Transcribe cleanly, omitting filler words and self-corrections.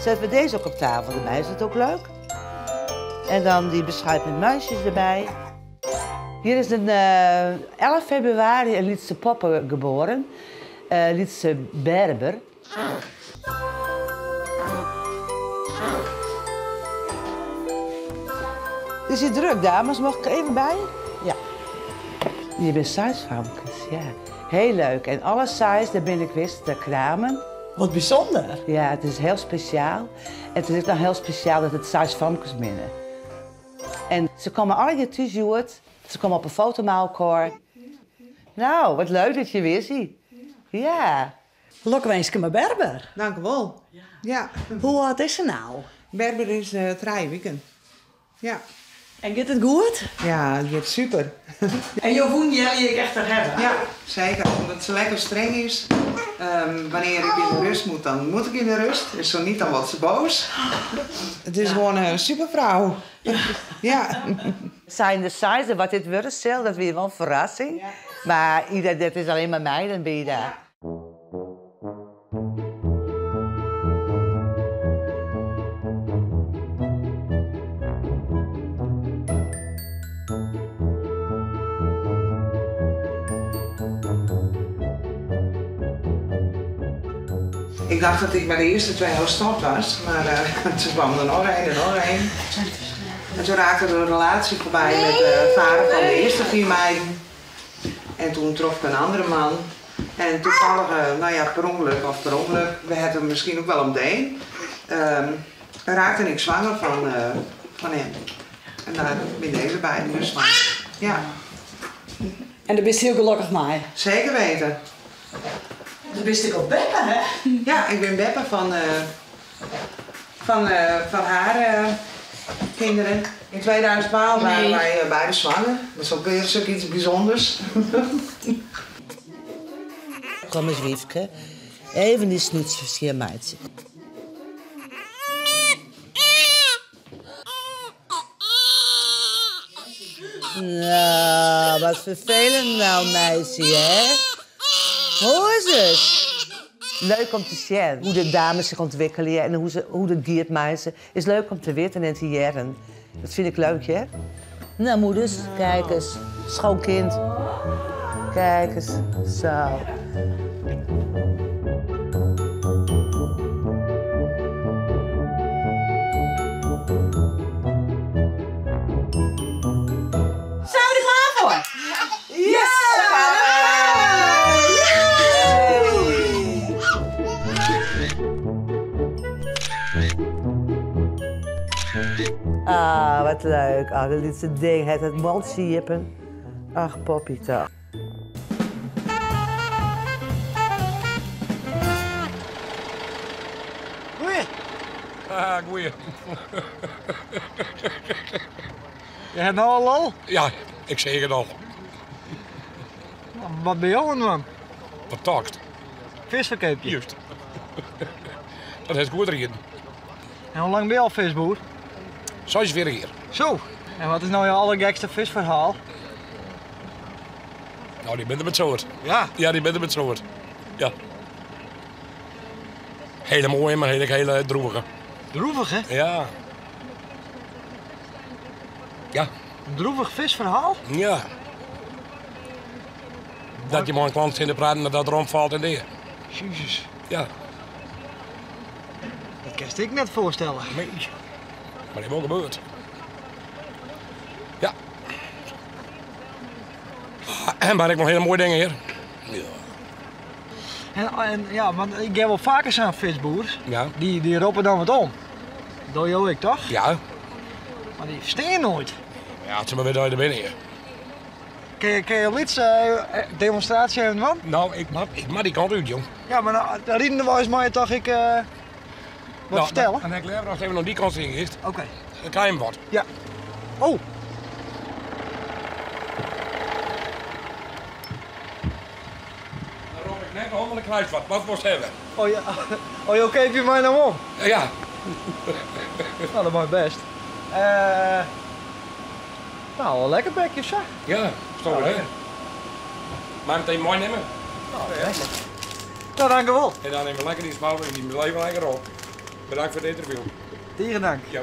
Zetten we deze ook op tafel erbij, is dat ook leuk? En dan die beschuit met muisjes erbij. Hier is een 11 februari een Lietse poppe geboren, Lietse Berber. Het is hier druk, dames. Mag ik er even bij? Ja. Je bent size-famkes, ja. Heel leuk. En alle size, daar ben ik wist, de kramen. Wat bijzonder. Ja, het is heel speciaal. En het is ook nog heel speciaal dat het size-famkes binnen. En ze komen alle keer thuis, Joert. Ze komen op een foto met elkaar. Nou, wat leuk dat je weer ziet. Ja. Lokwensje met Berber. Dank u wel. Ja. Hoe oud is ze nou? Berber is 3 weken. Ja. En gaat het goed? Ja, het gaat super. En jouw woen jullie ik echt te hebben? Ja, zeker. Omdat ze lekker streng is. Wanneer ik in de rust moet, dan moet ik in de rust. Is zo niet, dan wordt ze boos. Het is gewoon een supervrouw. Ja. Ja. Zijn de size, wat dit wordt, stel, dat weer wel een verrassing. Ja. Maar ieder, dat is alleen maar mij, dan ben je daar. Ik dacht dat ik bij de eerste 2 al gestopt was, maar toen kwam er nog één en nog één. En toen raakte de relatie voorbij met de vader van de eerste 4 meiden. En toen trof ik een andere man. En toevallig, nou ja, per ongeluk of per ongeluk, we hadden hem misschien ook wel om de een, raakte ik zwanger van hem. En daar ben deze beiden dus van. Ja. En daar ben je heel gelukkig mee? Zeker weten. Dan ben ik ook Beppe, hè? Ja, ik ben Beppe van haar kinderen. In 2012 waren wij beide zwanger. Dat is ook weer ook iets bijzonders. Kom eens, Wiefke. Even die snoetjes hier, meidje. Nou, wat vervelend nou, meisje, hè? Hoe is het? Leuk om te zien hoe de dames zich ontwikkelen en hoe de diertmeisje is leuk om te weten en te jaren. Dat vind ik leuk, hè? Nou, moeders, kijk eens. Schoon kind. Kijk eens. Zo. Zijn we er klaar voor? Yes! Ah, wat leuk. Ah, dat is het ding. Het mondje. Ach, Poppy toch. Goeie. Ah, goeie. Je hebt nou al lol? Ja, ik zeg het al. Wat ben jou man? Wat takt. Visverkoopje? Juist. Dat is goed erin. En hoe lang ben je al visboer? 46 jaar. Zo, en wat is nou jouw allergekste visverhaal? Nou, die bent er met soort. Ja? Ja, die bent er met soort. Ja. Hele mooie, maar hele, hele droevige. Droevig, hè? Ja. Ja. Een droevig visverhaal? Ja. Dat je maar een klant zit te praten en dat er omvalt en neer. Jezus. Ja. Dat kan ik net voorstellen. Nee. Maar dat is wel gebeurd. Ja. En maar ik nog hele mooie dingen hier. Ja. En ja, want ik heb wel vaker zo'n visboer. Ja. Die roepen dan wat om. Dat doe ik toch? Ja. Maar die verstaan nooit. Ja, het is maar weer daar binnen hier. Kun je iets demonstratie hebben, man? Nou, ik mag die kant uit, jong. Ja, maar nou, daar rieden we eens maar toch ik wat nou, vertellen. En ik leer nog even nog die kant in eerst. Oké. Dan krijg je hem wat. Ja. Oh. Dan roep ik net om en dan krijg je wat. Wat moest hebben? Oh ja. Oh joh, keep je mij nou om? Ja. Nou, dat mag best. Nou, een lekker bekje, zeg. Ja, stop het, hè. Maar meteen mooi nemen. Nou, best. Nou, dank u wel. En dan even lekker die smouwen en die blijven lekker op. Bedankt foar it ynterview. Tige dank. Ja.